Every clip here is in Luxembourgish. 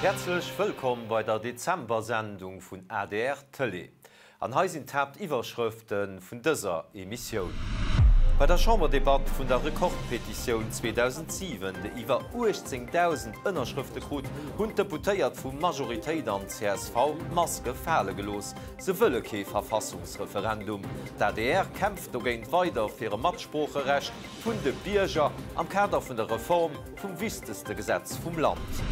Häerzlech wëllkomm bei der Dezember-Sendung vun adr Tëlee. An hei sinn d'Haaptiwwerschrëfte vun dëser Emissioun. Bei der Chamberdebatt vun der Rekordpetitioun 2007, déi iwwer 18.000 Ënnerschrëfte krut, hunn d'Deputéiert vu Majoritéit an csv d'Maske fale gelooss. Se wëlle kee Verfassungsreferendum. D'adr kämpft dogéint weider fir e Matsproocherecht vun de Bierger am Kader vun der Reform vum wichtegste Gesetz vum Land.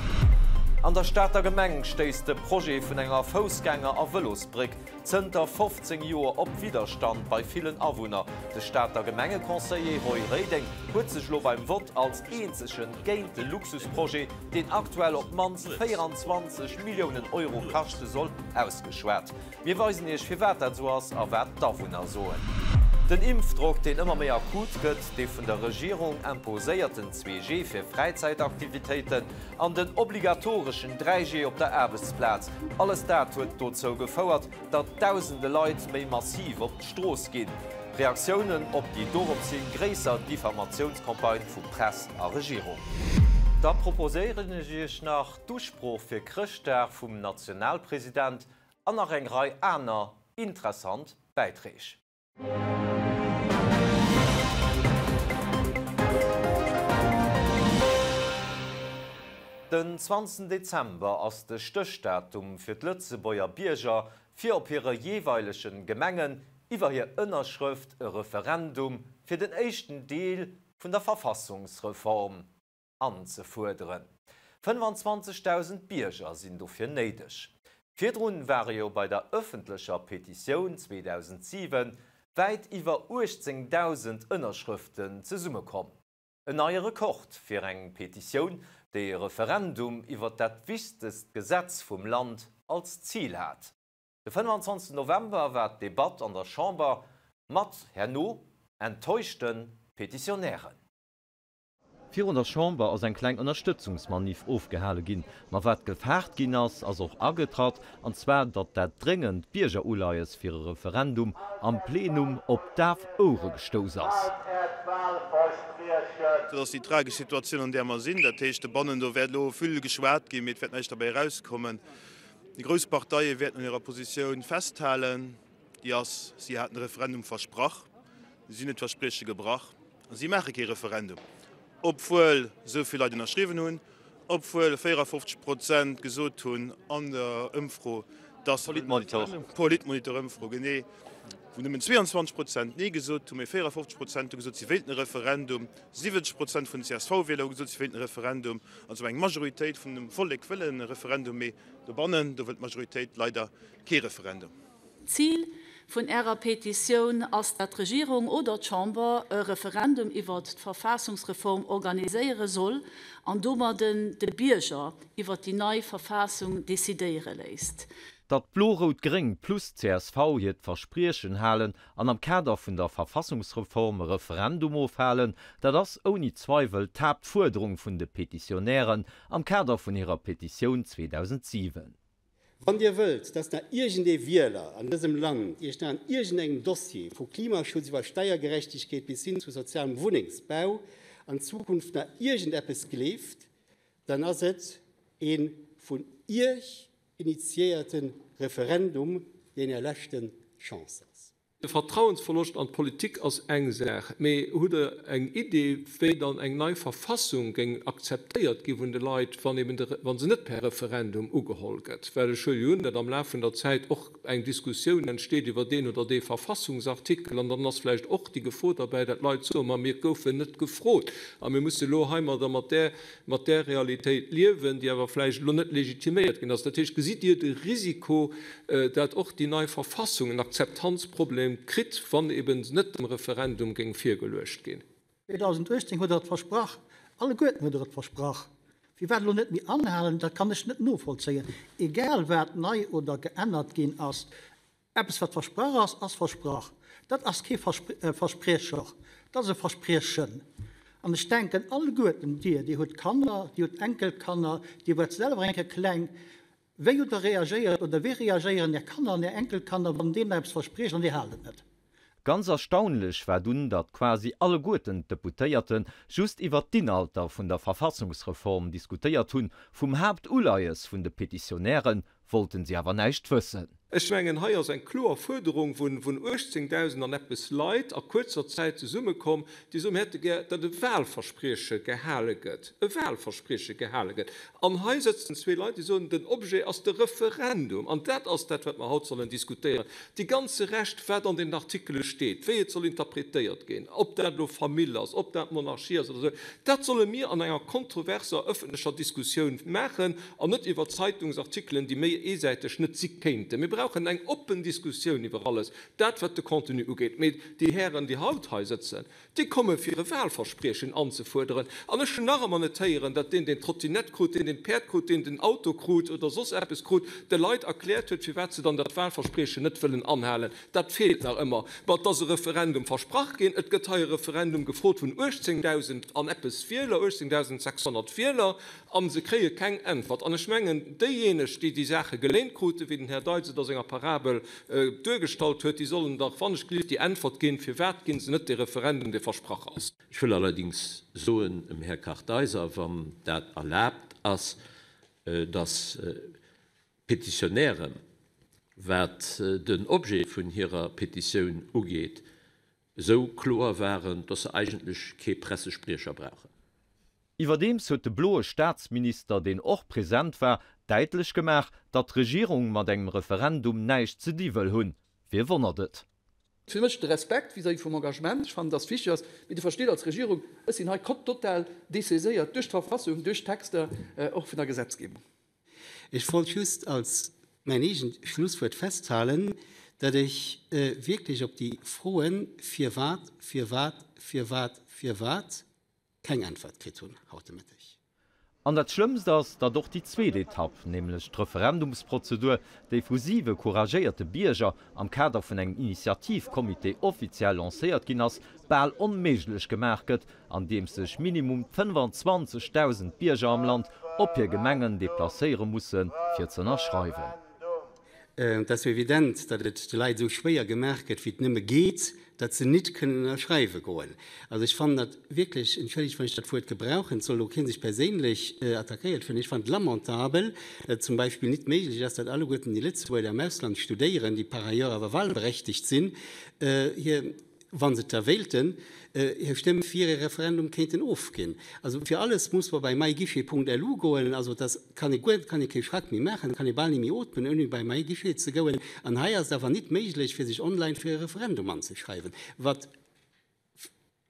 An der Stater Gemeng stéisst de Projet vun enger Foussgänger a Vëlosbréck zënter 15 Joer op Widderstand bei villen Awunner. De Stater Gemengeconseiller Roy Reding huet sech elo beim Vott als eenzege géint de Luxusprojet, deen aktuell op d'mannst 24 Milliounen Euro kaschte soll, ausgeschwat. Mir weisen Iech firwat dat esou ass a wat d'Awunner soen. Den Impfdrock, deen ëmmer méi akut gëtt, dee vun der Regierung imposéierten 2G fir Fräizäitaktivitéiten an den obligatoreschen 3G op der Aarbechtsplaz, alles dat huet dozou gefouert, datt dausende Leit méi massiv op d'Strooss ginn. Reaktiounen op déi doropshi gréisser Diffamatiounscampagne vu Press a Regierung. Da proposéieren ech Iech nach d'Usprooch fir Chrëschtdag vum Nationalpresident An nach eng Rei aner interessant Bäiträg. Den 20 Dezember ass de Stéchdatum fir d'Lëtzebuerger Bierger fir op hire jeeweilegen Gemengen iwwer hir Ënnerschrëft e Referendum fir den éischten Deel vun der Verfassungsreform anzefuerderen. 25.000 Bierger sinn dofir néideg. Virdrun ware jo bei der ëffentlecher Petitioun 2007 wäit iwwer 18.000 Ënnerschrëften zesummekomm. En neie Rekord fir eng Petitioun, déi e Referendum iwwer dat wichtegst Gesetz vum Land als Zil hat. De 25 November war d'Debatt an der Chamber, mat herno enttäuschte Petitionären. Virun der Chamber ass eng kleng Ënnerstëtzungsmanif ofgehale ginn. Ma wat gefaart ginn ass, ass och agetratt, an zwar datt dat dréngend Biergeruleies fir e Referendum am Plenum op daf Ouere gestouss ass. Dat ass déi tragesch Situatioun, an där mer sinn. Dat heescht, dobannen, do wäert elo vill geschwat ginn, mee et wäert näischt derbäi erauskommen. Déi grouss Parteie wäerten un hirer Positioun festhalen. Déi ass, si haten e Referendum versprach, si hunn d'Versprieche gebrach. A si maache kee Referendum, obwuel esou vill Leit ënnerschriwwen hunn, obwuel 54 Prozent gesot hunn an der Ëmfro, dass. Politmonitor. Politmonitor-Ëmfro, genee, wou nëmmen 22 Prozent Nee gesot hunn, mee 54 Prozent hu gesot, si wéilten e Referendum. 70 Prozent vun den CSV-Wieler hu gesot, si wéilten e Referendum. Also eng Majoritéit vun dem Vollek wëll e Referendum, mee dobannen, do wëll d'Majoritéit leider kee Referendum. Zil vun Ärer Petitioun ass, dat d'Regierung oder d'Chamber e Referendum iwwert d'Verfassungsreform organiséiere soll an domadden de Bierger iwwert déi nei Verfassung decidéiere léisst. Datt Blo-Rout-Gréng plus csv hiert Verspriechen halen an am Kader vun der Verfassungsreform e Referendum ofhalen, dat ass ouni Zweiwel d'Haaptfuerderung vun de Petitionären am Kader vun hirer Petitioun 2007. Wann Dir wëllt, dass nach iergendee Wieler an dësem Land Iech nach an iergendengem Dossier, vu Klimaschutz iwwer Steiergerechtegkeet bis hin zu sozialem Wunnengsbau, an Zukunft nach iergendeppes gleeft, dann ass et ee vun Iech initiéierte Referendum, deen Är leschte Chance ass. De Vertrauensverloscht an d'Politik ass eng Saach, mee hutt Der eng Idee, wéi dann eng nei Verfassung géing akzeptéiert gi vun de Leit, wann eben de, wa se net per Referendum ugeholl gëtt? Well ech huele jo un, datt am Laf vun der Zäit och eng Diskussioun entsteet iwwer deen oder dee Verfassungsartikel, an dann ass vläicht och déi Gefor derbäi, datt Leit soen, ma mir goufen net gefrot a mir musse elo heimadder mat där, mat där Realitéit liewen, déi awer vläicht elo net legitiméiert ginn ass. Dat heescht, gesitt Dir de Risiko, dat och déi nei Verfassung en Akzeptanzproblem kritt, wann eben se net dem Referendum géing virgeluecht ginn. 2018 hutt Der et versprach, alleguerten hutt Der et versprach. Firwat elo net méi anhalen, dat kann ech net novollzéien. Egal wat nei oder geännert ginn ass, eppes wat versprach ass, ass versprach. Dat ass kee Verspriecher, dat ass e Verspriechen. An ech denken, alleguerten Dir, Dir hutt Kanner, Dir hutt Enkelkanner, Dir waart selwer eng Kéier kleng, Wéi hutt Der reagéiert oder wéi reagéieren Är Kanner an Är Enkelkanner, wann Dir eppes verspriecht an Dir haalt et net? Ganz erstaunlech war dunn, datt quasi alleguerten d'Deputéierte just iwwert d'Inhalter vun der Verfassungsreform diskutéiert hunn, vum Haaptuleies vun de Petitionäre wollten si awer näischt wëssen. Ech mengen, hei ass eng kloer Fuerderung vun 18.000 an eppes Leit a kuerzer Zäit zesummekomm, déi soen, mir hätte gär, datt e Wahlversprieche gehale gëtt, e Wahlversprieche gehale gëtt. An hei sëtzen zwee Leit, déi soen, den Objet ass de Referendum. An dat ass dat, wat mer haut sollen diskutéieren. Dee ganze Rescht, wat an den Artikele steet, wéi et soll interpretéiert ginn, ob dat elo Famill ass, ob dat Monarchie ass oder esou, dat solle mir an enger kontroverser öffentlecher Diskussioun maachen an net iwwer Zeitungsartikelen, déi méi eesäiteg net si kéinten. Mir brauchen eng oppen Diskussioun iwwer alles dat, wat de Contenu ugeet. Mee déi Hären, déi haut hei sëtzen, Déi komme fir e Wahlverspriechen anzefuerderen. An ech hunn nach ëmmer net héieren, datt deen, deen d'Trottinett krut, deen, deen d'Päerd krut, deen den Auto krut oder soss eppes krut, de Leit erkläert huet, firwat se dann dat Wahlverspriechen net wëllen anhalen. Dat feelt nach ëmmer. Ma et ass e Referendum versprach ginn. Et gëtt hei e Referendum gefrot vun 18.000 an eppes Wieler, 18.600 Wieler. A se kréie keng Äntwert. An ech mengen, déijéineg, déi déi Saache geléint kruten, wéi den Här Deitz et a senger Parabel duergestallt huet, déi sollen dach wannechgelift déi Äntwert ginn, Firwat ginn se net dee Referendum, dee versprach ass? Ech wëll allerdings soen dem Här Kartheiser, wann dat erlaabt ass, dass d'Petitionären, wat den Objet vun hirer Petitioun ugeet, esou kloer waren, dass se eigentlech kee Pressespriecher brauchen. Iwwerdeems huet de bloe Staatsminister, deen och present war, däitlech gemaach, datt d'Regierung mat engem Referendum näischt ze di wëll hunn. Wie wonnert et? Fir mech de Respekt vis-à-vis vum Engagement, ech fannen, dass wichteg ass, mee Dir versteet als Regierung, ech sinn hei total dessaiséiert duerch d'Verfassung, duerch d'Texter och vun der Gesetzgebung. Ech wollt just als mäin eegent Schlusswuert festhalen, datt ech wierklech op déi Froen, firwat, firwat, firwat, firwat, keng Äntwert kritt hunn haut de Mëtteg. An dat Schlëmmst ass, datt och déi zweet Etapp, nämlech d'Referendumsprozedur, déi vu siwe couragéierte Bierger am Kader vun engem Initiativcomité offiziell lancéiert ginn ass, bal onméiglech gemaach gëtt, andeems sech minimum 25.000 Bierger am Land op hir Gemengen deplacéiere musse fir z'ënnerschreiwen. Et ass jo evident, datt et de Leit esou schwéier gemaach gëtt, wéi et nëmme geet, datt se nit kënnen ënnerschreiwe goen. Also ech fannen dat wierklech, entschëllegt, wann ech dat Wuert gebrauchen, et soll elo kee sech perséinlech attackéiert fillen, ech fannen et lamentabel, datt et zum Beispill nit méiglech ass, datt alleguerten déi Lëtzebuerger, déi am Ausland studéieren, déi par ailleurs awer wahlberechtigt sinn, hir, wa se et da wéilten, hir Stëmm fir ee Referendum kéinten ofginn. Also fir alles muss mer bei myguichet.lu goen. Also dass kann ee guer, kann ee kee Schrack méi maachen, kann ee bal ni méi ootmen, ouni bei myguichet ze goen. An hei ass et awer nit méiglech, fir sech online fir e Referendum anzeschreiwen, wat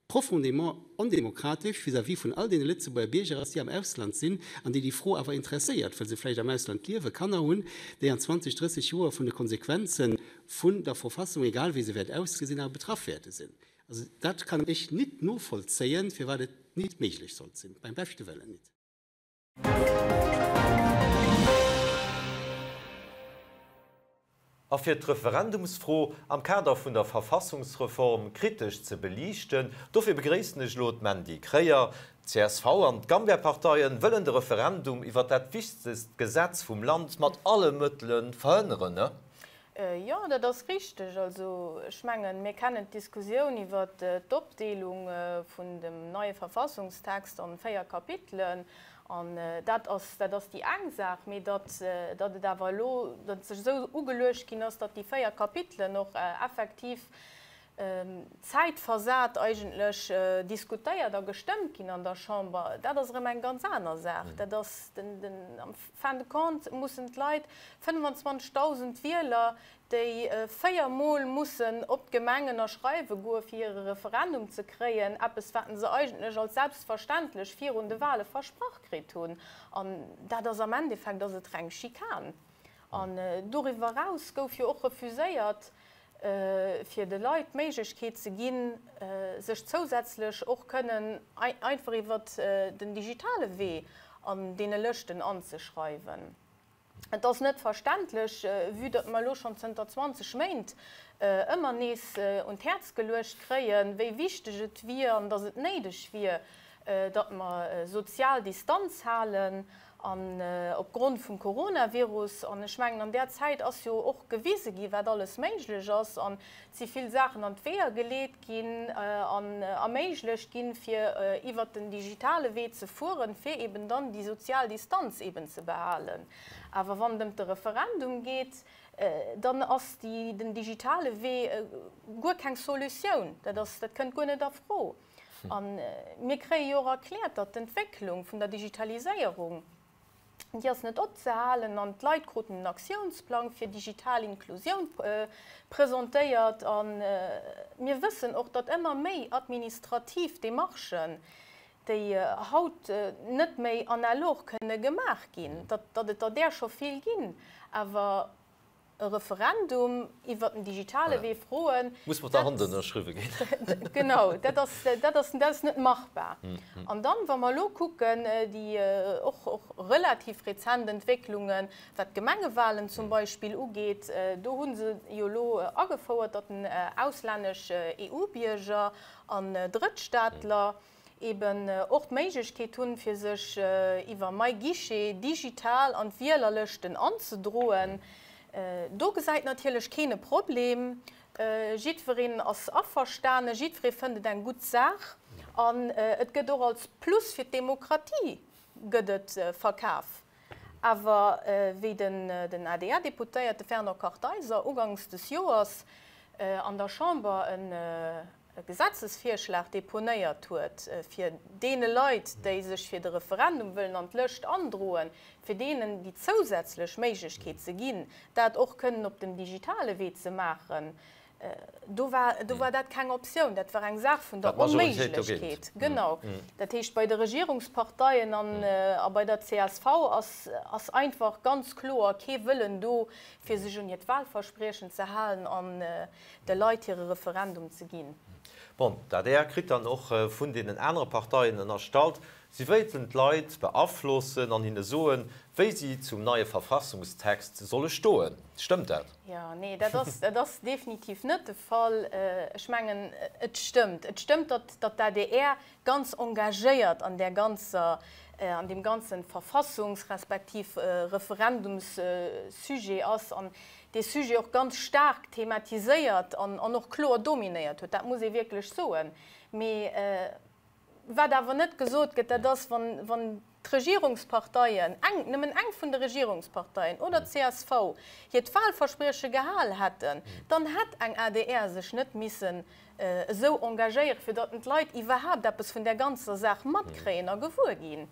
profondément ondemokratesch vis-à-vis vun all deene Lëtzebuerger Bierger ass, déi am Ausland sinn an déi déi Fro awer interesséiert, well se vläicht am Ausland liewen, Kanner hunn, déi an 20, 30 Joer vun de Konsequenzen vun der Verfassung, egal wéi se wäert ausgesinn, awer betraff wäerte sinn. Also dat kann ech nit novollzéien, firwat et nit méiglech sollt sinn, beim beschte Wëllen nit. A fir d'Referendumsfro am Kader vun der Verfassungsreform kritesch ze beliichten, dofir begréissen ech elo d'Mandy Kreyer. D'CSV an d'Gambia-Parteien wëllen de Referendum iwwer dat wichtegst Gesetz vum Land mat alle Mëttele verhënneren, ne? Jo, dat ass richteg. Also ech mengen, mir kennen d'Diskussioun iwwert d'Opdeelung vun dem neie Verfassungstext an 4 Kapitelen. An dat ass, dat ass déi eng Saach. Mee datt, datt et awer elo, datt et sech esou ugeluecht ginn ass, datt déi 4 Kapitelen och effektiv zäitversat eigentlech diskutéiert a gestëmmt ginn an der Chamber, dat ass erëm eng ganz aner Saach. Dat ass den, den, am fin de compte mussen d'Leit, 25.000 Wieler, déi véiermol mussen op d'Gemeng ënnerschreiwe goe fir hire Referendum ze kréien, eppes wat se eigentlech als selbstverständlech virun de Wahle versprach kritt hunn. An dat ass am Endeffekt ass et reng Schikan. An doriwwer eraus gouf jo och refuséiert, fir de Leit d'Méiglechkeet ze ginn, sech zousätzlech och kënnen einfach iwwer den digitale Wee an deene Lëschten anzeschreiwen. Et ass net verständlech, vue datt mer elo schonn zënter 20 Méint ëmmer nees un d'Häerz geluecht kréien, wéi wichteg et wier an datt et néideg wier, datt mer sozial Distanz halen. An opgrond vum Coronavirus, an ech mengen an där Zäit ass jo och gewise gi wat alles méiglech ass, an et si vill Saachen an d'Weeër geleet ginn an erméiglecht ginn, fir iwwert den digitale Wee ze fueren, fir eben dann déi sozial Distanz eben ze behalen. Awer wann et ëm de Referendum geet, dann ass déi, den digitale Wee guer keng Solutioun. Dat ass, dat kënnt guer net a Fro. A mir kréie jo och erkläert, datt d'Entwécklung vun der Digitaliséierung, déi ass net opzehalen an d'Leit kruten en Aktiounsplang fir digital Inklusioun presentéiert. A mir wëssen och, datt ëmmer méi administrativ Demarchen, déi haut net méi analog kënne gemaach ginn, datt et der där scho vill ginn, awer e Referendum iwwert den digitale Wee froen, Muss mat der Hand ënnerschriwwe ginn. Genau, dat ass, dat ass, dat ass net machbar. An dann, wa mer elo kucken, déi och, och relativ rezent Entwécklungen, wat d'Gemengewahlen zum Beispill ugeet, do hu se jo elo agefouert, datt den auslännesch EU-Bierger an Drëttstaatler eben och d'Méiglechkeet hunn, fir sech iwwer MyGuichet digital an d'Wielerlëschten anzedroen. Do gesäit natierlech keen e Problem. Jiddwereen ass averstanen, jiddweree fënnt et eng gutt Saach an et gëtt och als Plus fir d'Demokratie gëtt et verkaf. Awer wéi den ADR-Deputéierte Fernand Kartheiser ugangs des Joers an der Chamber e Gesetzesvirschlag deponéiert huet, fir deene Leit, déi sech fir de Referendum wëllen an d'Lëscht androen, fir deenen déi zousätzlech Méiglechkeet ze ginn, dat och kënnen op dem digitale Wee ze maachen, do war, do war dat keng Optioun. Dat war eng Saach vun der Onméiglechkeet. Genau. Dat heescht, bei de Regierungsparteien an a bei der csv ass, ass einfach ganz kloer kee Wëllen do, fir sech un hiert Wahlverspriechen ze halen an de Leit hire Referendum ze ginn. Bon, d'ADR kritt dann och vun deenen anere Parteien ënnerstallt, si wéilten d'Leit beaflossen an hinne soen, wéi si zum neie Verfassungstext solle stoen. Stëmmt dat? Jo, nee, dat ass, dat ass definitiv net de Fall. Ech mengen, et stëmmt. Et stëmmt, datt, datt d'ADR ganz engagéiert an där ganzer, an deem ganze Verfassungs respektiv Referendumssujet ass an dee Sujet och ganz staark thematiséiert an och kloer dominéiert huet. Dat muss ee wierklech soen. Mee wat awer net gesot gëtt, dat ass, wann, wann d'Regierungsparteien, eng, nëmmen eng vun de Regierungsparteien oder d'CSV hiert Wahlversprieche gehal hätten, dann hätt eng adr sech net missen esou engagéieren, fir datt d'Leit iwwerhaapt eppes vun där ganzer Saach matkréien a gewuer ginn.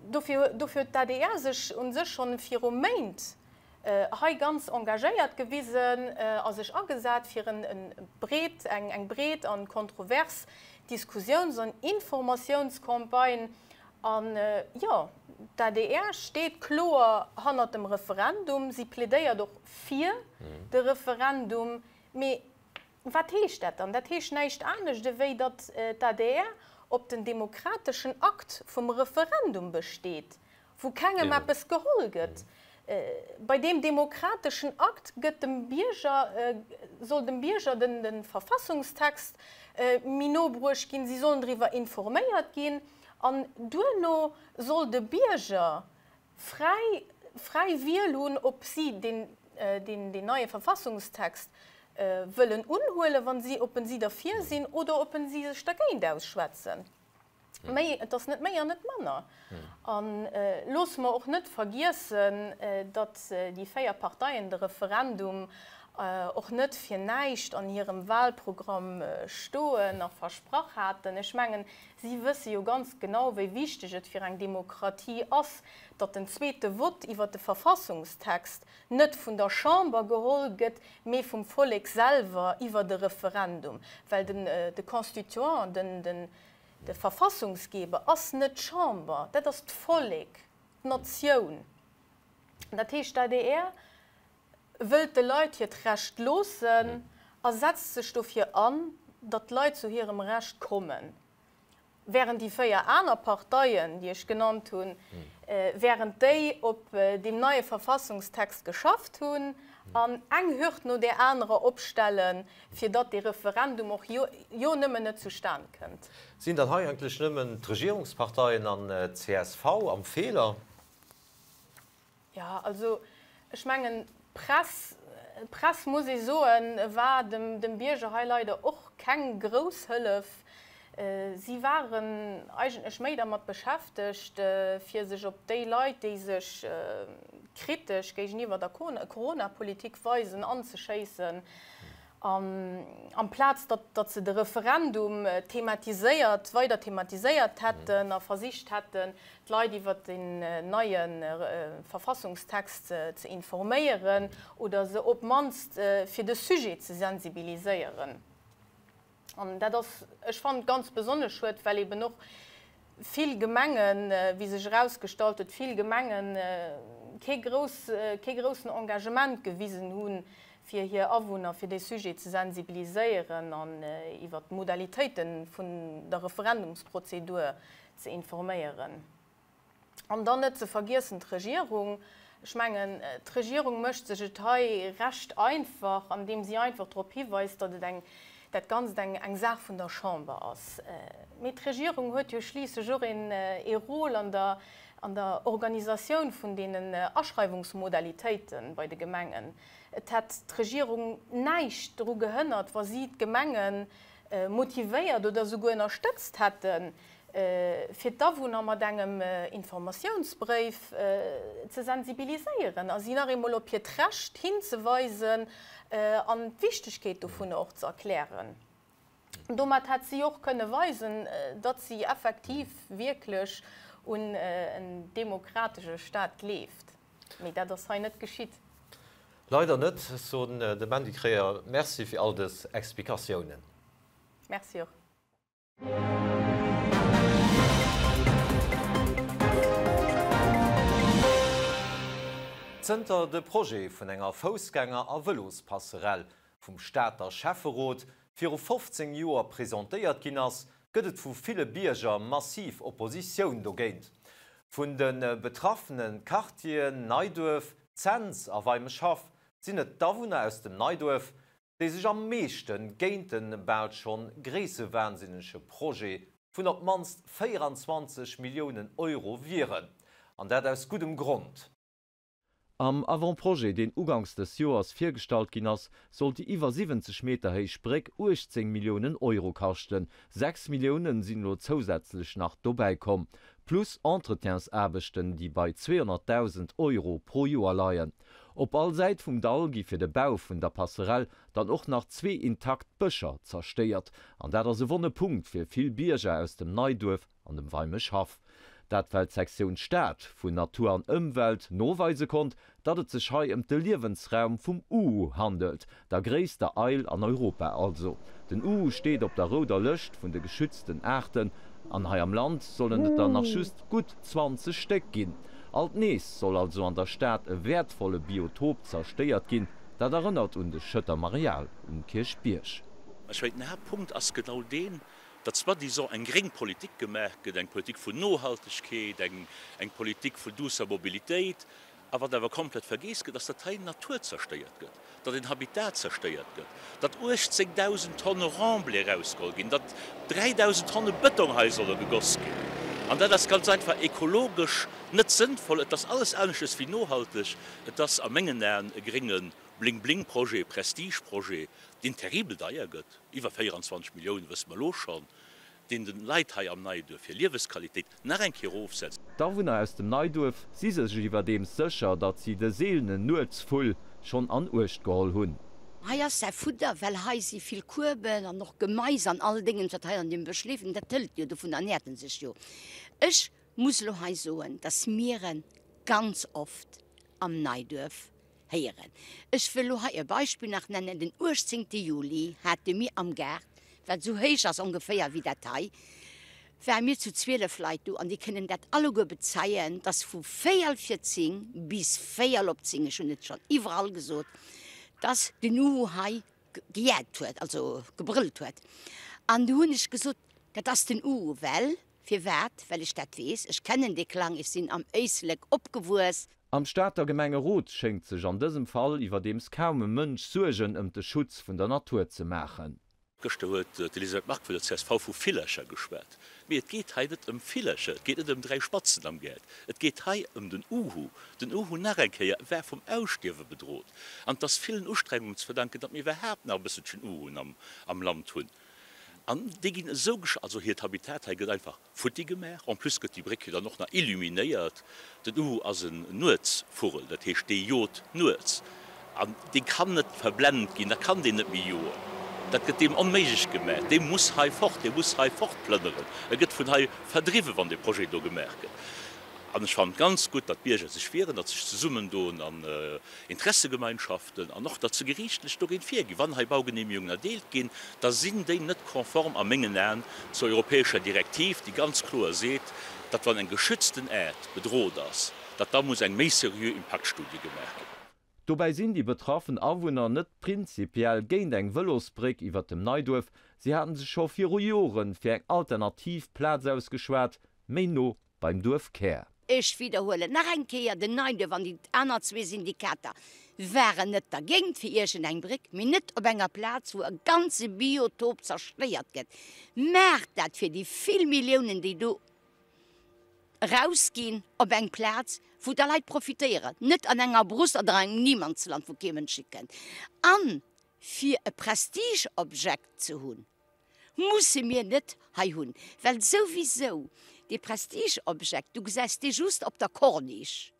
Dofir, dofir huet d'ADR sech u sech schonn viru Méint hei ganz engagéiert gewisen a sech agesat fir en breet, eng, eng breet an kontrovers Diskussiouns an Informatiounscampagne. An, jo, d'ADR steet kloer hannert dem Referendum. Si plädéiert och fir de Referendum. Mee Wat heescht dat dann? Dat heescht näischt anescht, ewéi datt d'ADR op den demokrateschen Akt vum Referendum besteet, wou kengem eppes geholl gëtt. Bei deem demokrateschen Akt gëtt dem Bierger, soll dem Bierger de Verfassungstext méi no bruecht ginn, si sollen driwwer informéiert ginn an duerno soll de Bierger fräi fräi Wiel hunn, ob si deen deen deen neie Verfassungstext wëllen unhuelen, wa si ob en si derfir sinn oder ob en si sech dergéint ausschwätzen. Méi, et ass net méi an net manner. A loosse mer och net vergiessen, datt déi 4 Parteien de Referendum och net fir näischt an hirem Wahlprogramm stoen a versprach haten. Ech mengen, Si wësse jo ganz genau, wéi wichteg et fir eng Demokratie ass, datt den zweete Vott iwwer de Verfassungstext net vun der Chamber geholl gëtt, mee vum Vollek selwer iwwer e Referendum. Well den de Constituant, den de Verfassungsgeber ass net d'Chamber, dat ass d'Vollek, d'Natioun. Dat heescht, d'ADR wëllt de Leit hiert Recht loossen a setzt sech dofir an, datt d'Leit zu hirem Recht kommen, während déi 4 aner Parteien, déi ech genannt hunn, während déi op deem neie Verfassungstext geschafft hunn. An eng Hürd no där anerer opstellen, fir datt dee Referendum och jo jo nëmmen net zustan kënnt. Sinn dann hei eigentlech nëmmen d'Regierungsparteien an d'CSV am Feeler? Jo, also ech mengen, d'Press, d'Press, muss ee soen, war dem dem Bierger hei leider och keng grouss Hëllef. Si waren eigentlech méi dermat beschäftegt, fir sech op déi Leit, déi sech kritesch géigeniwwer der Corona-Politik weisen, anzeschéissen, amplaz datt se de Referendum thematiséiert, weider thematiséiert hätten a versicht hätten, d'Leit iwwer den neie Verfassungstext ze informéieren oder se op d'mannst fir de Sujet ze sensibiliséieren. An dat ass, ech fannen, ganz besonnesch schued, well eben och vill Gemengen, wéi sech erausgestallt huet, vill Gemenge kee grouss, kee groussen Engagement gewisen hunn, fir hir Awunner fir dee Sujet ze sensibiliséieren an iwwert d'Modalitéite vun der Referendumsprozedur ze informéieren. An dann net ze vergiessen d'Regierung. Ech mengen, d'Regierung mécht sech et hei recht einfach, andeem si einfach drop hiweist, datt et eng, dat Ganzt eng, eng Saach vun der Chamber ass. Mee d'Regierung huet jo schliisslech och een, ee Rôle an der, an der Organisatioun vun deenen Aschreiwungsmodalitéite bei de Gemengen. Et hätt d'Regierung näischt dru gehënnert, wa si d'Gemenge motivéiert oder souguer ënnerstëtzt hätten, fir d'Awunner mat engem Informatiounsbréif ze sensibiliséieren a si nach eemol op hiert Recht hinzeweisen an d'Wichtegkeet dovunner och ze erklären. Domat hätt si och kënne weisen, datt si effektiv wierklech un en demokratesche Staat gleeft. Mee dat ass hei net geschitt. Leider net. Ech soen dem Mandy Kreer Merci fir all dës Explikatiounen. Merci och. Zënter de Projet vun enger Foussgänger a Vëlospasserell vum Stater Schäfferot viru 15 Joer presentéiert ginn ass, gëtt et vu ville Bierger massiv Oppositioun dogéint. Vun de betraffene Quartieren Neiduerf, Cents a Weimeschhaff sinn et d'Awunner aus dem Neiduerf, déi sech am meeschte géint de bal schonn gréissewahnsinnege Projet vun op d'mannst 24 Milliounen Euro wieren. An dat aus guddem Grond. Am Avant-projet, deen uganks dës Joers virgestallt ginn ass, sollt déi iwwer 70 Meter héich Bréck 18 Milliounen Euro kaschten. 6 Milliounen sinn elo zousätzlech nach dobäi komm, plus Entretiensaarbechten, déi bei 200.000 Euro pro Joer leien. Op all Säit vum Dall gi fir de Bau vun der Passerell dann och nach zwee intakt Bëscher zerstéiert. An dat ass e wonne Punkt fir vill Bierger aus dem Neiduerf an dem Weimeschhaff. Dat well d'Sektioun Stad vun Natur an Ëmwelt noweise konnt, datt et sech hei ëm de Liewensraum vum Uhu handelt, der gréisster Eil an Europa also. Den Uhu steet op der rouder Lëscht vun de geschützten Aarten an hei am Land sollen et der nach just gutt 20 Stéck ginn. Alt nees soll also an der Stad e wäertvolle Biotop zerstéiert ginn. Dat erënnert un de Schëtter Marial um Kierchbierg. Ech mengen, den Haaptpunkt ass genau deen, datt soi-disant eng gréng Politik gemaach gëtt, eng Politik vun Nohaltegkeet, eng Politik vun duusser Mobilitéit, A wat awer komplett vergeess gëtt, ass, datt hei Natur zerstéiert gëtt, datt een Habitat zerstéiert gëtt, datt 18.000 Tonne Remblai erausgeholl ginn, datt 3.000 Tonne Bëtong hei solle gegoss ginn. An dat ass ganz einfach ekologesch net sënnvoll. Et ass alles aneschtes wéi nohalteg. Et ass a mengen Aen e grénge Bling-Bling-Projet, Prestige-Projet, deen terribel deier gëtt, iwwer 24 Milliounen, wësse mer elo schonn. deen den Leit hei am Neiduerf hir Liewesqualitéit nach eng Kéier erofsetzt. D'Awunner aus dem Neiduerf si sech iwwerdeems sécher, datt si de seelenen Nuetsvull schonn an Uecht geholl hunn. Hei ass säi Fudder, well hei si vill Kueben an och Gemais an all Déngens, wat hei an deem Bësch leeft, an dat hëlt en jo, dovun ernährt en sech jo. Ech muss elo hei soen, dass mir en ganz oft am Neiduerf Héieren. Ech wëll lo hei e Beispill nach nennen, Den 18. Juli hate mir am Gaart, wat esou héich ass ongeféier wéi dat hei, ware mir zu 12 Leit do an déi kënnen dat alleguer bezeien, dass vu véierel vir 10 bis véierel op 10, ech hunn et schonn iwwerall gesot, dass den Uhu hei gejäizt huet, also gebrëllt huet. An du hunn ech gesot, dat ass den Uhu, well, firwat? Well ech dat weess, ech kennen dee Klang, ech sinn am Éislek opgewuess. Am Stater Gemengerot schéngt sech an dësem Fall iwwerdeems kaum e Mënsch Suergen ëm de Schutz vun der Natur ze maachen. Gëschter huet d'Elisabeth Margue vun der csv vu Villercher geschwat. Mee et geet hei net ëm Villercher, et geet net ëm 3 Spatzen am Gaart. Et geet hei ëm den Uhu. Den Uhu, nach eng Kéier, war vum Ausstierwe bedrot. An et ass villen Ustrengungen ze verdanken, datt mir iwwerhaapt nach e bësselchen Uhuen am Land hunn. An déi ginn esou gesch-, also hiert Habitat hei gëtt einfach futti gemaach. En plus gëtt déi Bréck jo dann och nach illuminéiert. Den Uhu ass en Nuetsvugel, dat heescht dee jot nuets an dee kann net verblent ginn, da kann deen net méi joen. Dat gëtt deem onméiglech gemaach. Dee muss hei fort, dee muss hei fortplënneren. E gëtt vun hei verdriwwen, wann dee Projet do gemaach gëtt. An ech fannen et ganz gutt, datt d'Bierger sech wieren, datt sech zesummendoen an Interessegemeinschaften an och, datt se geriichtlech dogéint virginn. Wann hei Baugenehmigungen erdeelt ginn, da sinn déi net konform a mengen Aen zur europäescher Direktiv, déi ganz kloer seet, datt wann eng geschützten Aart bedrot ass, datt da muss eng méi seriö Impaktstudie gemaach ginn. Dobäi sinn déi betraffen Awunner net prinzipiell géint eng Vëlosbréck iwwer dem Neiduerf. Si haten sech scho viru Jore fir eng alternativ Plaz ausgeschwat, méi no beim Duerfkär. Ech widderhuelen nach eng Kéier, den Neiduerf an déi aner zwee Syndikater waren net dergéint fir iergend eng Bréck, mee net op enger Plaz, wou e ganze Biotop zerstéiert gëtt. Maacht dat fir déi vill Milliounen, déi do erausginn, op eng Plaz, wou da Leit profitéieren, net an enger Brousse oder an engem Niemandsland, wou kee Mënsch hikënnt. A fir e Prestigeobjekt ze hunn, Musse mir net hei hunn, well souwisou dee Prestigeobjekt, du gesäis dee just op der Corniche.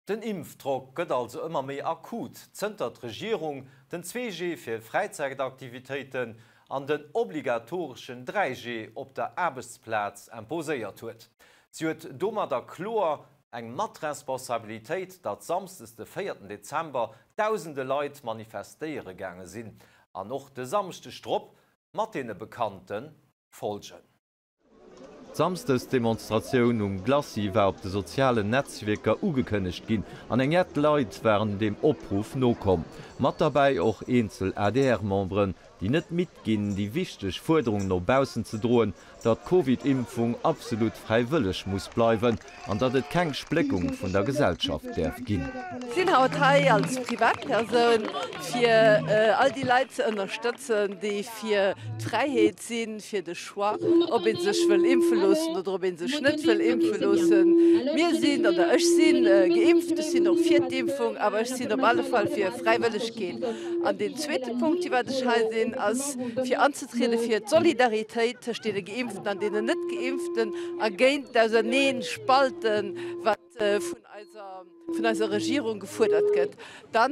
Den Impfdrock gëtt also ëmmer méi akut, zënter d'Regierung den 2G fir Fräizäitaktivitéiten an den obligatoreschen 3G op der Aarbechtsplaz imposéiert huet. Si huet domadder kloer eng Matresponsabilitéit, datt samsdes de véierten Dezember dausende Leit manifestéiere gaange sinn an och de Samschdeg drop mat deene bekannte Folgen. D'Samsdesdemonstratioun um Glacis war op de sozialen Netzwierker ugekënnegt ginn an eng jett Leit waren deem Opruff nokomm. Mat derbäi och eenzel ADR-Memberen, déi net midd ginn, déi wichteg Fuerderung no baussen ze droen, datt d'Covid-Impfung absolut fräiwëlleg muss bleiwen an datt et keng Spléckung vun der Gesellschaft däerf ginn. Sinn haut hei als Privatpersoun, fir all déi Leit ze ënnerstëtzen, déi fir d'Fräiheet sinn, fir de Choix, ob ee sech wëll impfe loossen oder ob ee sech net wëll impfe loossen. Mir sinn, oder ech sinn, geimpft. Ech sinn och fir d'Impfung, awer ech sinn op alle Fall fir Fräiwëllegkeet. An deen zweete Punkt, iwwer ech hei sinn, ass fir anzetriede fir d'Solidaritéit tëscht deene Geimpften an deenen Net-Geimpften a géint d'Auserneespalten, wat vun eiser, vun eiser Regierung gefuerdert gëtt. Da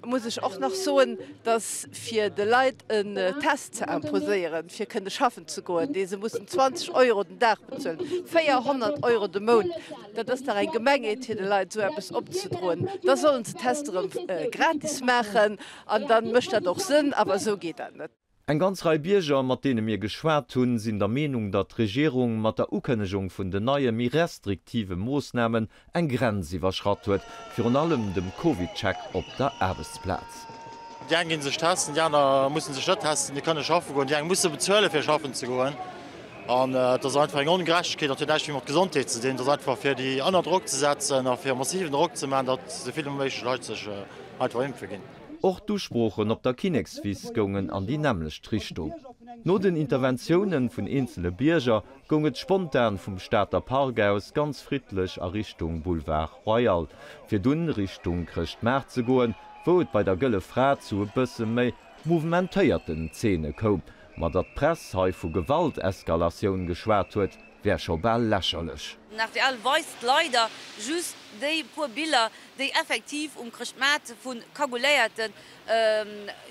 muss ech och nach soen, dass fir de Leit en Test ze imposéieren, fir kënne schaffen ze goen, dee se mussen 20 Euro den Dag bezuelen, 400 Euro de Mount, dat ass dach eng Gemengheet, fir de Leit esou eppes opzedroen. Da sollen se d'Tester erëm gratis maachen an da mécht dat och Sënn, awer esou geet dat net. Eng ganz Rei Bierger, mat deene mir geschwat hunn, sinn der Meenung, datt d'Regierung mat der Ukënnegung vun den neie méi restriktive Moossnamen eng Grenz iwwerschratt huet, virun allem dem CovidCheck op der Aarbechtsplaz. Déi eng gi sech testen, déi aner musse sech net testen. Déi kënne schaffe goen, déi eng musse bezuele fir schaffen ze goen. An et ass einfach eng Ongerechtegkeet. Dat huet näischt méi mat Gesondheet ze dinn. Et ass einfach fir déi ënner Drock ze setzen a fir massiven Drock ze maachen, datt esou vill wéi méiglech Leit sech einfach impfe ginn. Och d'Usproochen op der Kinnekswiss goungen an déi nämmlecht Richtung. No den Interventioune vun eenzele Bierger goung et spontan vum Stater Park aus ganz friddlech a Richtung Boulevard Royal, fir dunn Richtung Chrëschtmaart ze goen, wou et bei der Gëlle Fra zu e bësse méi mouvementéierten Zeene koum. Ma datt d'Press hei vu Gewalteskalatioun geschwat huet, wär scho bal lächerlech. Den rtl weist leider just déi puer Biller, déi effektiv um Chrëschtmaart vu Cagouléierten,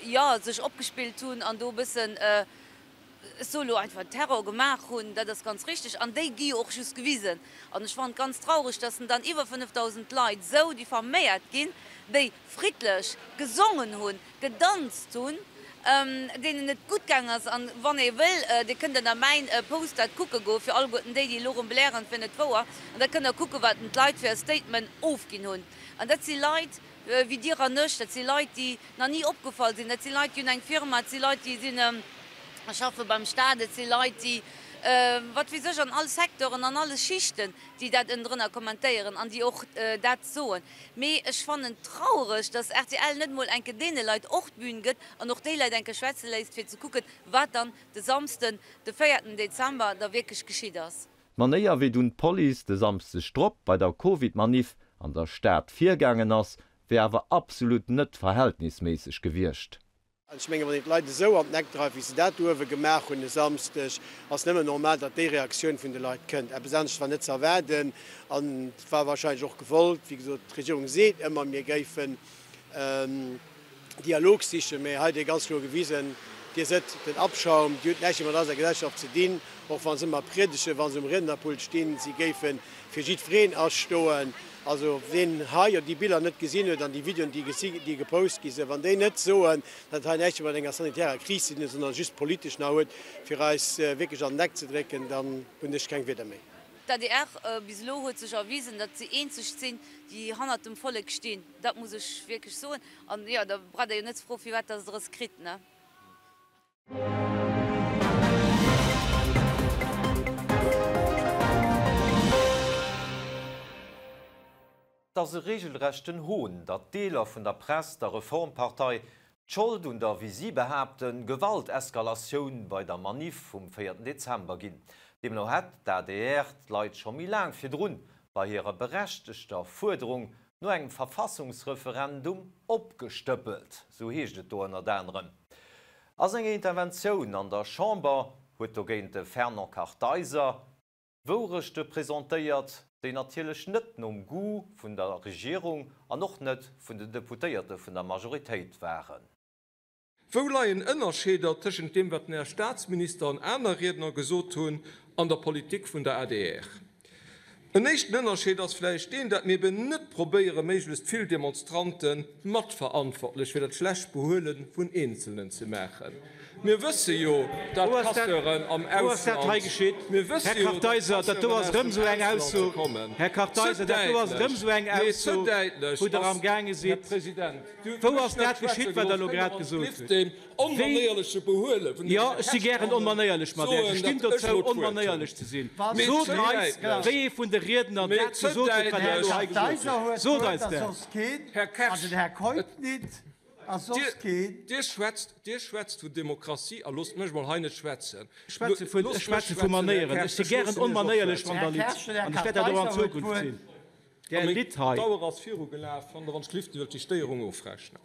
jo, sech opgespillt hunn an do e bëssen, ech soe lo einfach, Terror gemaach hunn. Dat ass ganz richteg. An déi gi jo och just gewisen. An ech fannen et ganz traureg, dass dann iwwer 5.000 Leit esou diffaméiert ginn, déi friddlech gesongen hunn, gedanzt hunn, deenen et gutt gaang ass. An wann ee wëll, dir kënnt ënner mäin Post dat kucke goen, fir alleguerten déi, déi elo erëm blären, et wier net wouer, an da kënnt der kucken, wat d'Leit fir e Statement ofginn hunn. An dat si Leit wéi dir an ech, dat si Leit, déi nach ni opgefall sinn, dat si Leit, déi hunn eng Firma, et si Leit, déi sinn, schaffe beim Staat, et si Leit, déi. Wat weess ech, an all Secteuren, an alle Schichten, déi dat ënnendrënner kommentéieren an déi och dat soen. Mee ech fannen trauereg, dass rtl net mol enke deene Leit och d'Bün gëtt an och déi Leit enke schwätze léisst, fir ze kucken, wat dann de Samsden, de véierten Dezember, da wierklech geschitt ass. D'Manéier wéi dunn d'Police de Samschdeg drop bei der Covid-Maniff an der Stad virgaangen ass, wär awer absolut net verhältnisméisseg gewiescht. An ech mengen, wann een d'Leit esou an den Eck dreift, wéi se dat do uewe gemaach hunn e Samsdeg, ass nëmmen normal, datt déi Reaktioun vun de Leit kënnt. Eppes anescht war net ze erwaarden an et war wahrscheinlech och gewollt. Wéi gesot, d'Regierung seet ëmmer, mir géifen Dialog sichen, mä hei huet ee ganz kloer gewisen, Dir sëtt den Abschaum, Dir hutt näischt méi mat eiser Gesellschaft ze dinn, och wa se ëmmer priedegen, wa se um Riednerpult stinn, si géife fir jiddwereen astoen. Also ween hei déi Biller net gesinn huet an déi Videoen déi déi gepost gi sinn, wann déi net soen, datt et hei näischt méi mat enger sanitärer Kris ze dinn huet, sondern just politesch nach huet fir eis wierklech an den Eck ze drécken, dann hunn ech keng Wierder méi. D'adr bis elo huet sech erwisen, datt se eenzeg sinn, déi hannert dem Vollek stinn. Dat muss ech wierklech soen. An jo, da braucht Der jo net ze froen, firwat datt Der es kritt, ne? Et ass e regelrechten Hohn, datt Deeler vun der Press der Reformpartei d'Schold un der, wéi si behaapten, Gewalteskalatioun bei der Maniff vum véierten Dezember ginn. Deemno hätt d'ADR d'Leit scho méi laang virdrun bei hirer berechtegter Fuerderung no engem Verfassungsreferendum opgestëppelt, sou heescht et do ënnert anerem. A senger Interventioun an der Chamber huet dogéint de Fernand Kartheiser Wourechte presentéiert, déi natierlech net nom Goût vun der Regierung an och net vun den Deputéierte vun der Majoritéit waren. Wou leien Ënnerscheeder tëschent deem, wat den Här Statsminister an aner Riedner gesot hunn, an der Politik vun der adr? En éischten Ënnerscheed ass vläicht deen, dat mir eben net probéieren, méiglechst vill Demonstrante matverantwortlech fir dat schlecht Behuele vun Eenzelnen ze maachen. Mir wësse jo, dat Casseuren am Ausland, mir wësse jo, dat Casseuren aus dem Ausland kommen. Ze däitlech, nee, ze däitlech ass, Här President, Wou ass dat geschitt, wat Der elo grad gesot hutt? Wéi? Jo, ech si gären onmanéierlech mat Iech. Ech stinn dozou, onmanéierlech ze sinn. Sot eis, wéi ee vun de Riedner dat gesot huet, wat Der elo hei gesot hutt. Sot eis dat! Här Kersch, Dir schwätzt vun Demokratie a loosst mech mol hei net schwätzen. Ech schwätze vu Manéieren. Ech si gären onmanéierlech, wann Der litt. An ech wäert dat och an Zukunft sinn. Där litt hei. D'Auer ass virugelaf. Wann Der ons Schliften wëllt déi Stéierung ofrechnen.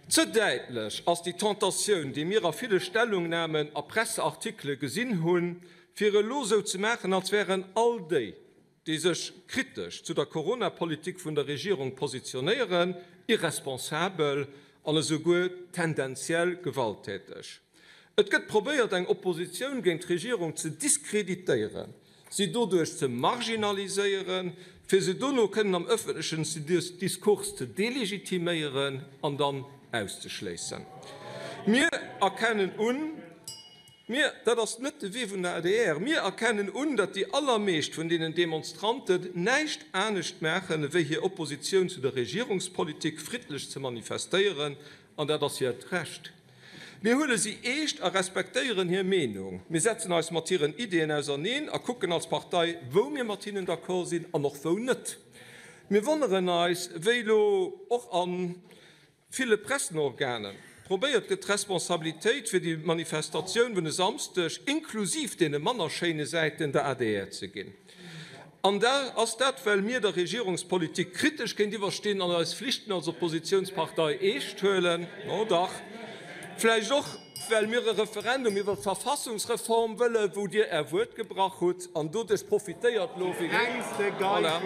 Ze däitlech ass déi Tentatioun, déi mir a ville Stellungnamen a Presseartikele gesinn hunn, fir elo esou ze maachen, als wären all déi, déi sech kritesch zu der Coronapolitik vun der Regierung positionéieren, irresponsabel an esouguer tendenziell gewalttäteg. Et gëtt probéiert, eng Oppositioun géint d'Regierung ze diskreditéieren, si doduerch ze marginaliséieren, fir se dono kënnen am ëffentlechen Diskurs ze delegitiméieren an dann auszeschléissen. Mir erkennen un, mir, dat ass net de Wee vun der adr, mir erkennen un, datt déi allermeescht vun deenen Demonstranten näischt anescht maachen, ewéi hir Oppositioun zu der Regierungspolitik friddlech ze manifestéieren, an dat ass hiert Recht. Mir huele si eescht a respektéieren hir Meenung. Mir setzen eis mat hiren Ideeën auserneen a kucken als Partei, wou mir mat hinnen d'accord sinn an och wou net. Mir wonneren eis, wéi elo och a ville Pressenorganen probéiert gëtt, d'Responsabilitéit fir déi Manifestatioun vun e Samsdeg, inklusiv deene manner schéine Säiten, der adr ze ginn. An da ass dat, well mir der Regierungspolitik kritesch géintiwwer stinn an eis Flichten als Oppositionspartei eescht huelen. No dach, vläicht och, well mir e Referendum iwwer d'Verfassungsreform wëllen, wou Dir Är Wuert gebrach hutt an doduerch profitéiert elo wéi Voilà.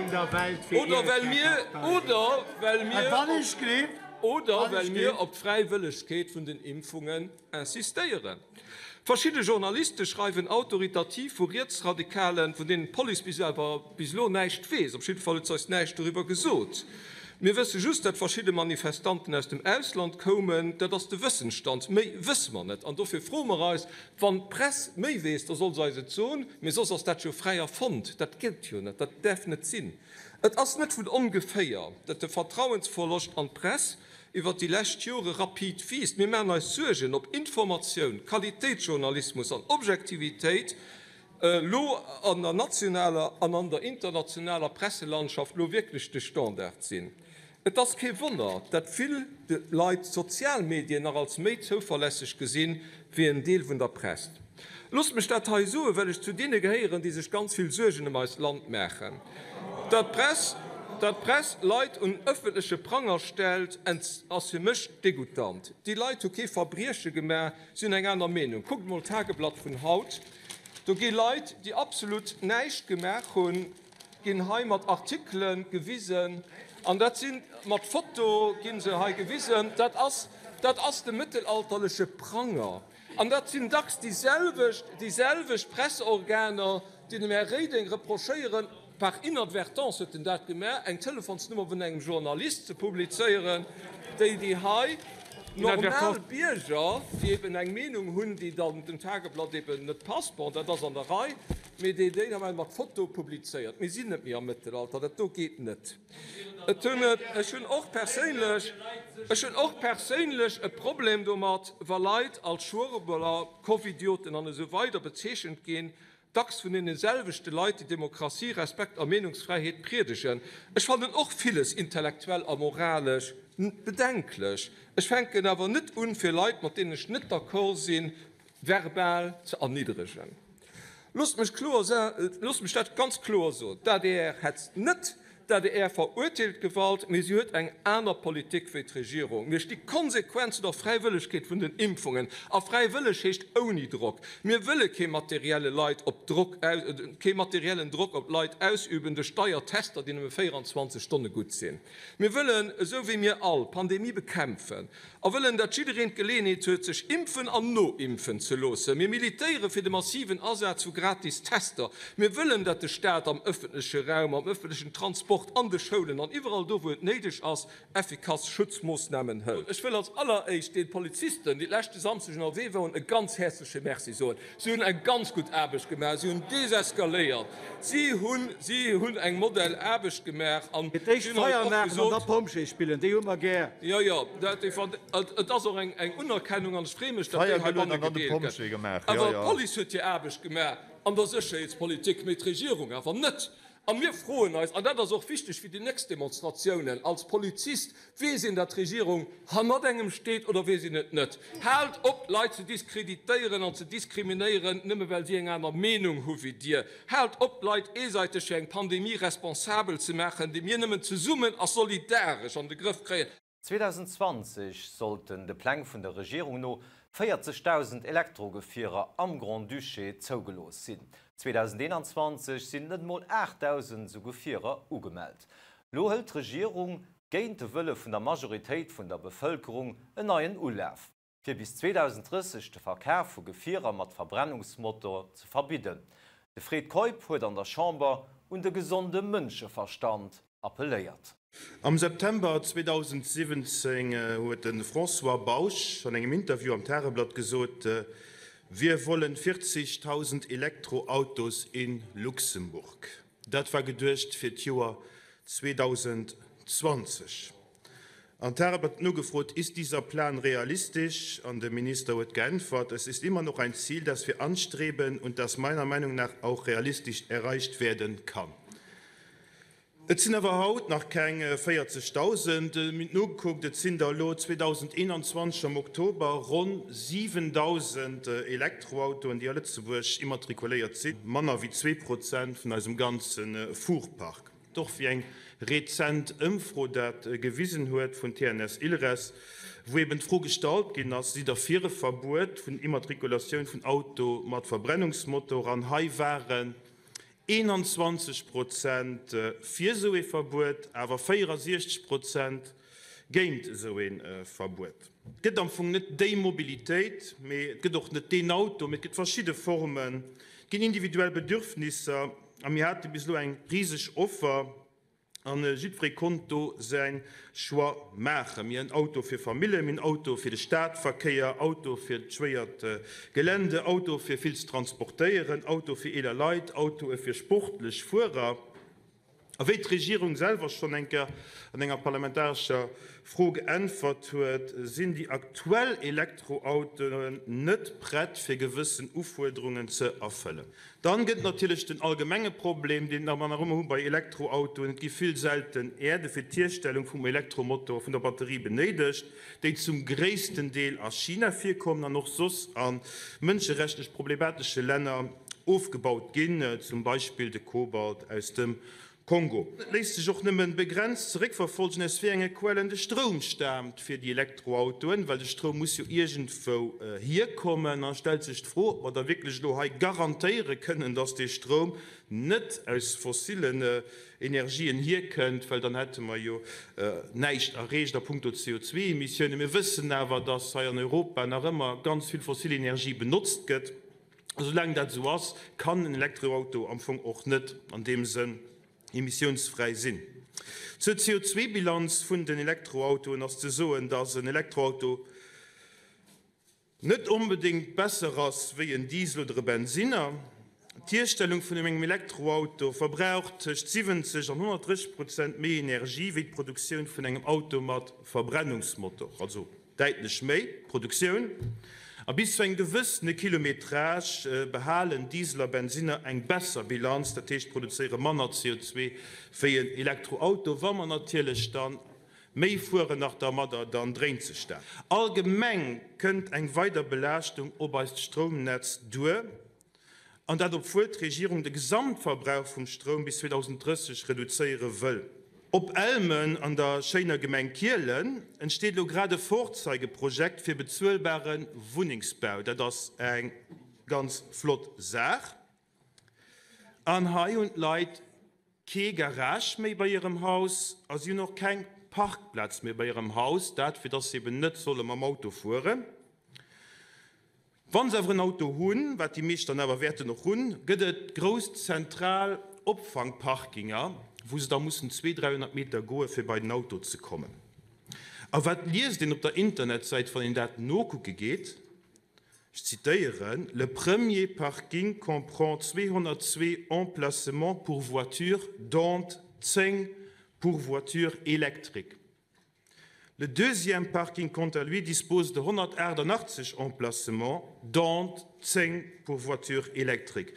Oder well mir, oder well mir, oder well mir op d'Fräiwëllegkeet vun den Impfungen insistéieren. Verschidde Journaliste schreiwen autoritativ vu Rietsradikalen, vun deenen d'Police bis awer bis elo näischt weess. Op jidde Fall huet se eis näischt doriwwer gesot. Mir wësse just, datt verschidde Manifestanten aus dem Ausland koumen. Dat ass de Wëssensstand. Méi wësse mer net. An dofir froe mer eis, Wann d'Press méi weess, da soll se eis et soen. Mee soss ass dat jo fräi erfonnt. Dat gëtt jo net. Dat däerf net sinn. Et ass net vun ongeféier, datt de Vertrauensverloscht an d'Press. iwwer déi lescht Jore rapid wiisst. Mir maachen eis Suergen, ob Informatioun, Qualitéitsjournalismus an Objektivitéit elo an der nationaler an an der internationaler Presselandschaft elo wierklech de Standard sinn. Et ass kee Wonner, dat vill Leit d'sozial Medien nach als méi zouverlässeg gesinn, wéi en Deel vun der Press. Loosst mech dat hei soen, well ech zu deene gehéieren, déi sech ganz vill Suergen ëm eist Land maachen. Dat d'Press, dat d'Press Leit un den ëffentleche Pranger stellt, ass fir mech degoutant. Déi Leit hu kee Verbrieche gemaach, si hunn eng aner Meenung. Kuckt emol d'Tageblatt vun haut, do gi Leit, déi absolut näischt gemaach hunn, ginn hei mat Artikele gewisen, an dat sinn, mat Foto gi se hei gewisen, dat ass, dat ass de mëttelalterleche Pranger. An dat sinn dacks déi selwecht, déi selwecht Presseorganer, déi dem Här Reding reprochéieren, par inadvertance huet en dat gemaach, eng Telefonsnummer vun engem Journalist ze publizéieren, déi déi hei normal Bierger, déi eben eng Meenung hunn, déi dann dem Tageblatt eben net passt, bon, dat ass an der Rei, Mee déi déi hu mat Foto publizéiert. Mir sinn net méi am Mëttelalter, dat do geet net. Et hunn et, ech hunn och perséinlech, ech hunn och perséinlech e Problem domat, wa Leit als Schwurbeler, Covidioten an esou weider bezeechent ginn, dacks vun deene selwechte Leit, déi Demokratie, Respekt a Meenungsfräiheet priedegen. Ech fannen och villes intellektuell a moralesch bedenklech. Ech fänken awer net un, fir Leit, mat deenen ech net d'accord sinn, verbal ze erniddregen. Loosst mech kloer, loosst mech dat ganz kloer soen, D'ADR hetzt net, d'ADR verurteelt Gewalt, mee si huet eng aner Politik wéi d'Regierung. Mir sti konsequent zu der Fräiwëllegkeet vun den Impfungen. A fräiwëlleg heescht ouni Drock. Mir wëlle kee materielle Leit op Drock, kee materiellen Drock op d'Leit ausüben duerch deier Tester, déi nëmme 24 Stonne gutt sinn. Mir wëllen, esou wéi mir all, d'Pandemie bekämpfen. A wëllen, datt jiddereen d'Geleeënheet huet, sech impfen an noimpfen ze loossen. Mir militéiere fir de massiven Asaz vu gratis Tester. Mir wëllen, datt de Staat am ëffentleche Raum, am ëffentlechen Transport, an de Schoulen an iwwerall do, wou et néideg ass, effikass Schutzmoossnamen hëlt. Ech wëll als alleréischt den Polizisten, déi leschte Samsdeg ënnerwee woren, e ganz häerzleche Merci soen. Si hunn eng ganz gutt Aarbecht gemaach. Si hunn deseskaléiert. Si hunn, si hunn eng Modell Aarbecht gemaach an Fir d'éischt si hunn eis Feier och maachen an da gesot, Pompjee spillen, déi hu mer gär. Jo, jo, dat, et, et ass och eng, eng Unerkennung an ech freeë mech, datt Feier déi gelueden heibanne an dann de gedeelt gëtt. Pompjee gemaach, jo, Awer jo. d'Police huet hir Aarbecht gemaach an der Sécherheetspolitik, mee d'Regierung awer net. A mir froen eis, an dat ass och wichteg fir déi nächst Demonstratiounen, als Polizist, Weess een, datt d'Regierung hannert engem steet oder weess een et net? Haalt op, Leit ze diskreditéieren an ze diskriminéieren, nëmme well si eng aner Meenung hu wéi Dir. Haalt op, d'Leit eesäiteg fir eng Pandemie responsabel ze maachen, déi mir nëmmen zesummen a solidaresch an de Grëff kréien. 2020 sollten de Pläng vun der Regierung no 40.000 Elektrogefierer am Grand-Duché zougelooss sinn. 2021 sinn net mol 8.000 esou Gefierer ugemellt. Lo hëlt d'Regierung, géint de Wëlle vun der Majoritéit vun der Bevëlkerung, en neien Ulaf, fir bis 2030 de Verkaf vu Gefierer mat Verbrennungsmotor ze verbidden. De Fred Keup huet an der Chamber un de gesonde Mënscheverstand appelléiert. Am September 2017 huet de François Bausch an engem Interview am Tageblatt gesot, Wir wollen 40.000 Elektroautos in Luxemburg. Dat war geduecht fir d'Joer 2020. An d'Tageblatt huet nogefrot, Ist dieser Plan realistisch? An de Minister huet geäntwert, Es ist immer noch ein Ziel, das wir anstreben und das meiner Meinung nach auch realistisch erreicht werden kann. Et sinn awer haut nach keng 40.000. Mir hunn nogekuckt, et sinn der elo 2021 am Oktober ronn 7.000 Elektroautoen, déi a Lëtzebuerg immatrikuléiert sinn, manner wéi 2% vun eisem ganze Fuhrpark. Och wéi eng rezent Ëmfro dat gewisen huet vun TNS Ilres, wou eben d'Fro gestallt ginn ass, Sidd Der fir e Verbuet vun Immatrikulatioun vun Auto mat Verbrennungsmotor? An hei waren 21 Prozent fir esou ee Verbuet, awer 64 Prozent géint esou ee Verbuet. Et gëtt am Fong net déi Mobilitéit, mee et gëtt och net deen Auto, mee et gëtt verschidde Formen, et ginn individuell Bedürfnisser a mir hate bis elo eng riseg Offer. An jiddweree konnt do säin Choix maachen. Mir hunn Auto fir Famillen, mir hunn Auto fir de Stadverkéier, Auto fir d'schwéiert Gelände, Auto fir vill ze transportéieren, Auto fir eeler Leit, Autoe fir sportlech Fuerer. A wéi d'Regierung selwer schonn eng Kéier an enger parlamentarescher Fro geäntwert huet, sinn déi aktuell Elektroautoen net prett, fir gewëssen Ufuerderungen ze erfëllen. Dann gëtt natierlech den allgemenge Problem, deen mer nach ëmmer hu bei Elektroautoen, Et gi vill selten Äerde fir d'Hierstellung vum Elektromotor, vun der Batterie benéidegt, déi zum gréissten Deel a China virkommen an och soss a mënscherechtlich problematesche Länner ofgebaut ginn, zum Beispill de Kobalt aus dem Kongo. Et léisst sech och nëmme begrenzt zeréckverfolgen, aus wéi enge Quellen de Stroum staamt fir déi Elektroautoen, well de Stroum muss jo iergendwou hierkommen. A stellt sech d'Fro, ob mer da wierklech elo hei garantéiere kënnen, dass dee Stroum net aus fossillen Energien hierkënnt, well dann hätte mer jo näischt erreecht a puncto CO2-Emissiounen. Mir wëssen awer, dass hei an Europa nach ëmmer ganz vill fossil Energie benotzt gëtt. A soulaang dat esou ass, kann en Elektroauto am Fong och net an deem Sënn emissiounsfräi sinn. Zur CO2-Bilanz vun den Elektroautoen ass ze soen, dass en Elektroauto net onbedéngt besser ass wéi en Diesel oder e Bensinner. D'Hierstellung vun engem Elektroauto verbraucht tëscht 70 an 130 Prozent méi Energie wéi d'Produktioun vun engem Auto mat Verbrennungsmotor. Also Däitlech méi Produktioun a bis zu engem gewëssene Kilometrage behalen Diesel a Bensinner eng besser Bilanz, dat heescht produzéiere manner CO2 wéi en Elektroauto. Wa mer natierlech dann méi fueren nach dermadder, dann dréint sech dat. Allgemeng kënnt eng weider Belaaschtung op eist Stroumnetz duer. An dat obwuel d'Regierung de Gesamtverbrauch vum Stroum bis 2030 reduzéiere wëll. Op Elmen an der schéiner Gemeng Kielen entsteet elo grad e Vorzeigeprojekt fir bezuelbare Wunnengsbau. Dat ass eng ganz flott Saach. An hei hunn d'Leit kee Garage méi bei hirem Haus a si hunn och keng Parkplaz méi bei hirem Haus, dat fir dass se eben net solle mam Auto fueren. Wann se awer en Auto hunn, wat déi meescht dann awer wäerten och hunn, gëtt et grouss zentral Opfangparkinger, wou se da mussen zwee, 300 Meter goe fir bei den Auto ze kommen. A wat liest een op der Internetsäit, wann een dat nokucke geet? Ech zitéieren, Le premier parking comprend 202 emplacements pour voitures, dont 10 pour voitures électriques. Le deuxième parking, quant à lui, dispose de 188 emplacements, dont 10 pour voitures électriques.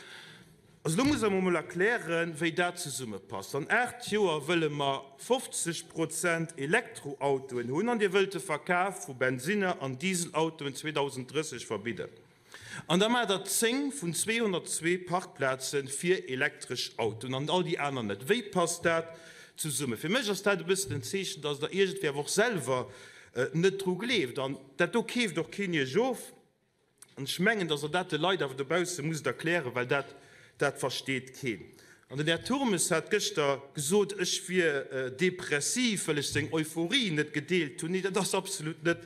Also do muss Der mer emol erklären, wéi dat zesummepasst. An 8 Joer wëlle mer 50 Prozent Elektroautoen hunn an Dir wëllt de Verkaf vu Bensinner an Dieselautoen 2030 verbidden. An da maacht Der 10 vun 202 Parkplaze fir elektresch Autoen an all déi aner net. Wéi passt dat zesummen? Fir mech ass dat e bëssen en Zeechen, dass Der iergendwéi awer och selwer net dru gleeft. An dat do keeft och keen Iech of. An ech mengen, dass Der dat de Leit awer dobausse musst erklären, well dat, dat versteet keen. An den Här Turmes hat gëschter gesot, ech wier depressiv, well ech seng Euphorie net gedeelt hunn. Nee, dat ass absolut net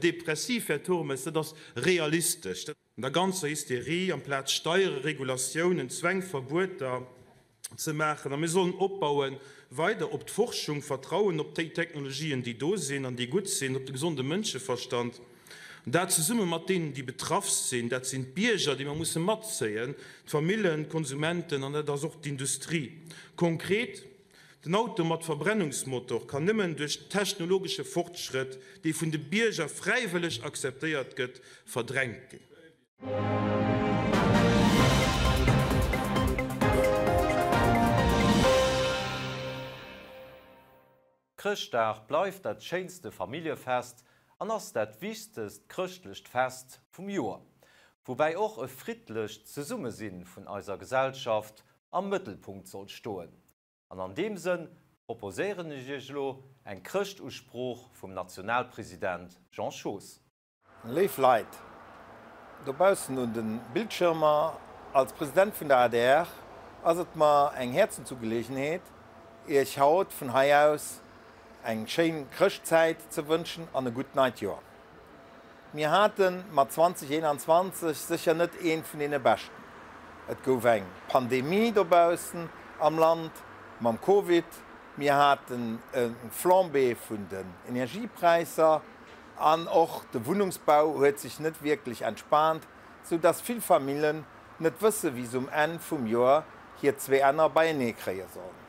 depressiv, Här Turmes, dat ass realistesch. An der ganzer Hysterie, amplaz Steiere, Regulatiounen, Zwäng, Verbueter ze maachen, a mir sollen opbauen weider op d'Forschung vertrauen, op déi Technologien, déi do sinn an déi gutt sinn, op de gesonde Mënscheverstand. An dat zesumme mat deenen, déi betraff sinn, dat sinn d'Bierger, déi mer musse matzéien, d'Famillen, d'Konsumenten an dat ass och d'Industrie. Konkret, Den Auto mat Verbrennungsmotor kann nëmmen duerch technologesche Fortschrëtt, dee vun de Bierger fräiwëlleg akzeptéiert gëtt, verdrängt ginn. Chrëschtdag bleift dat schéinste Familljefest an ass dat wichtegst chrëschtlecht Fest vum Joer, woubäi och e friddlecht Zesummesinn vun eiser Gesellschaft am Mëttelpunkt soll stoen. An an deem Sënn proposéieren ech Iech elo eng Chrëschtusprooch vum Nationalpresident Jean Schoos. Léif Leit dobaussen un de Bildschirmer, als President vun der adr ass et mer eng Häerzensugelegenheet, Iech haut vun hei aus eng schéin Chrëschtzäit ze wënschen an e gutt neit Joer. Mir hate mat 2021 sécher net eent vun deene beschten. Et gouf eng Pandemie dobaussen am Land mam Covid, mir haten e Flambée vun den Energiepräisser, An och de Wunnungsbau huet sech net wierklech entspaant, sou dass vill Famillen net wësse wéi se um Enn vum Joer hir zwee Enner beienee kréie sollen.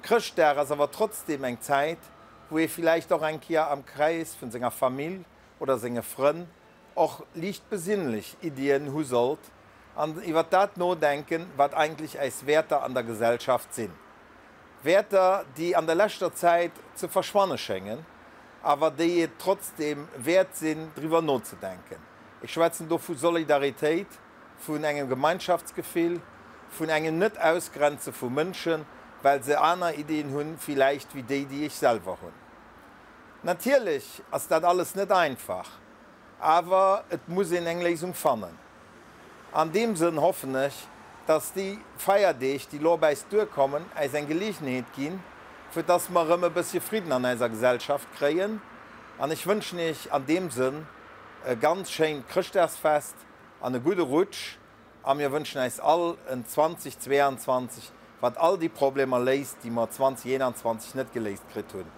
Chrëschtdag ass awer trotzdeem eng Zäit, wou ee villäicht och eng Kéier am Kreis vun senger Famill oder senge Frënn och liicht besinnlech Iddien hu sollt an iwwer dat nodenken, wat eigentlech äis Wäerter an der Gesellschaft sinn. Wäerter, déi an der leschter Zäit ze verschwanne schéngen, awer déi et trotzdeem wäert sinn, driwwer nozedenken. Ech schwätzen do vu Solidaritéit, vun engem Gemeinschaftsgefill, vun engem Net-Ausgrenze vu Mënschen, well se aner Iddien hunn villäicht wéi déi, déi ech selwer hunn. Natierlech ass dat alles net einfach, awer et muss een eng Léisung fannen. An deem Sënn hoffen ech, dass déi Feierdeeg, déi elo op äis duerkommen, äis eng Geleegenheet ginn, fir dass mer erëm e bëssche Fridden an eiser Gesellschaft kréien. An ech wënschen Iech an deem Sënn e ganz schéint Chrëschtdagsfest an e gudde Rutsch. A mir wënschen äis all en 2022, wat all déi Problemer léist, déi mer 2021 net geléist kritt hunn.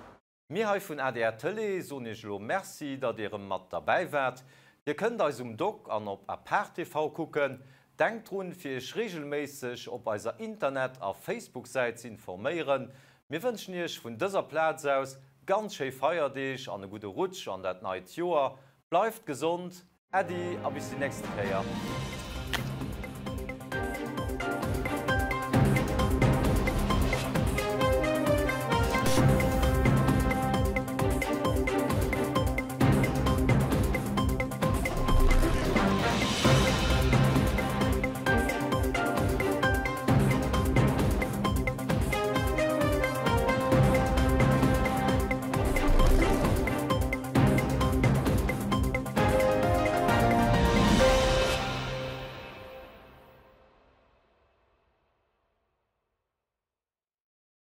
Mir hei vun adr Tëlee soen iech elo Merci, datt dir erëm mat derbäi waart. Dir kënnt eis um Dock an op Apart TV kucken. Denkt drun, fir iech reegelméisseg op eiser Internet a Facebook-Säit ze informéieren. Mir wënschen iech vun dëser Plaz aus ganz schéi Feierdeeg an e gudde Rutsch an dat neit Joer. Bleift gesond, Äddi a bis déi nächste Kéier.